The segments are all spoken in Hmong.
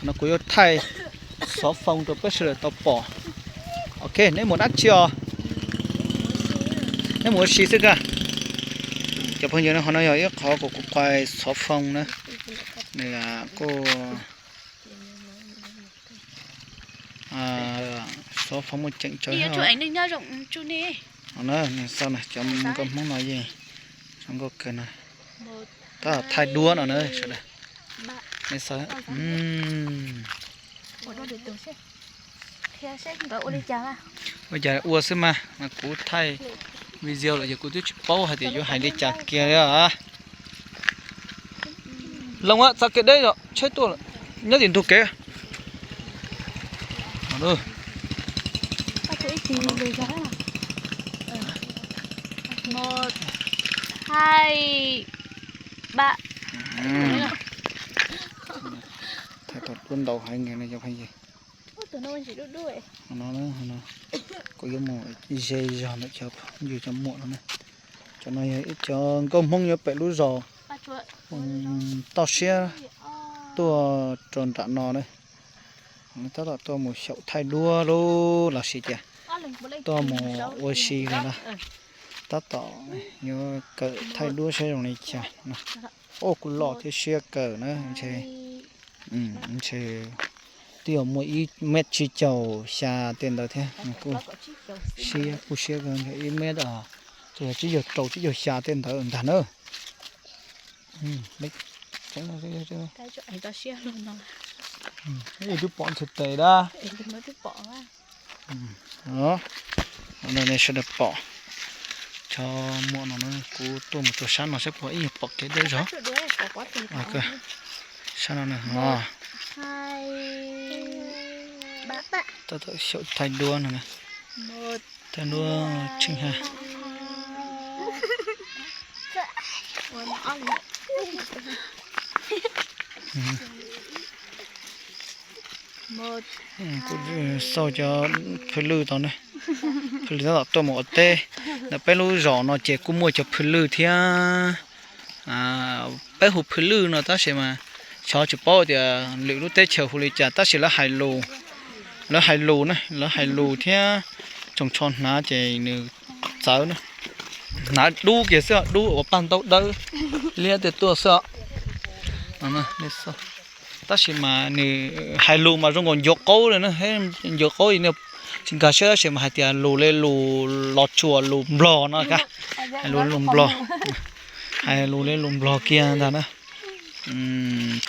No kuv yuav thaij xov foo rau peb sawv daws tau pom. Ok, neb mus dab tsi os? Neb mus ua si xwb kag. Cov phooj ywg, qhov no yog ib qhov kuv kuv quaj xov foo na. Nws kuj xov foo muaj ceem tsawv na. Cov nkauj Hmoob no yeej zoo nkauj kawg no. Tab thaij duab no na sawv daws. Ua cas ua xwb mas, mas kuv thaij video lawm ces kuv twb tsis paub hais tias yuav hais li cas kiag li. Loo txav kev deb os, tsheb tuaj lawm, nyob tim ntug kev. Thaij tau duab ntau heev no cov phooj ywg. No, kuv yuav mus ze zog ntawm cov phooj ywg cov muam no na. Cov no yog ib cov nkauj Hmoob nyob pem lub zos Toj Siab tuaj rau nram no na. Tab tom tuaj mus xyaum thaij duab los sis tias tuaj mus ua si los na. Tab tom yuav kawm thaij duab saib zoo li cas. Ua kuj loj thiab siab kawg na. Ntshe, ntshe twb yog muaj ib mev tsib caug xya tej ntawd thiab. Kuj siab, kuj siab kawg, ib mev, ces yog tsib caug rau tsib caug xya tej ntawd ntag na. Twb pom ntxhais tes dab. Nej sawv daws pom cov muam no, kuv tuaj mus rau sab no saib puas ib nyuag pom kev deb zog. Sab no na. Tab tom xyaum thaij duab no na. Thaij duab tsheej haj. Kuv xauj cov phwj lwj tau ne. Phwj lwj tab tom tuaj mus ua teb. Ntawm peb lub zos no ces kuj muaj cov phwj lwj thiab. Peb hu phwj lwj no tab sis mas xyov tsis paub tias lwm lub teb chaws hu li cas tab sis lawv hais lus, lawv hais lus na, lawv hais lus thiab tsoos tsho hnav ces nws txawv na. Hnav dub kiag xwb, dub ua paj ntaub dawb liab tiag tuaj xwb os. Tab sis mas nws hais lus mas zoo nkaus ncuav qaub li na, ncuav qaub li, tsis nkag siab tab sis mas hais tias lus li lus Los Tsuas, lus Nplog no, hais lus li lus Nplog, hais lus li lus Nplog kiag ntag na.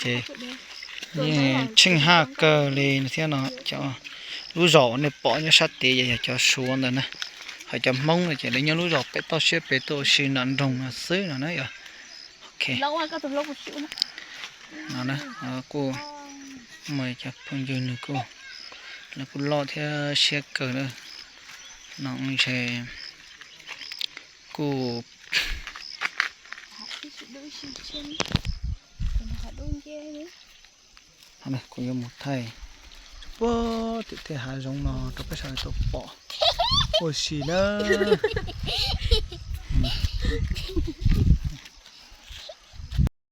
Ces yeej tsheej haj kawg li thiab no. Cov lub zos uas nej pom nyob sab tid yog cov Suav ntawd na. Hos cov Hmoob no ces lawv nyob lub zos pem toj siab pem tuaj ua si nram nroog no xwb no na yog. Ok. No kuj muaj cov phooj ywg nws kuj, lawv kuj loj thiab siab kawg na. No ntshe kuj, kuv yuav mus thaij puag tim tej hav zoov no rau peb sawv daws tau pom ua si na.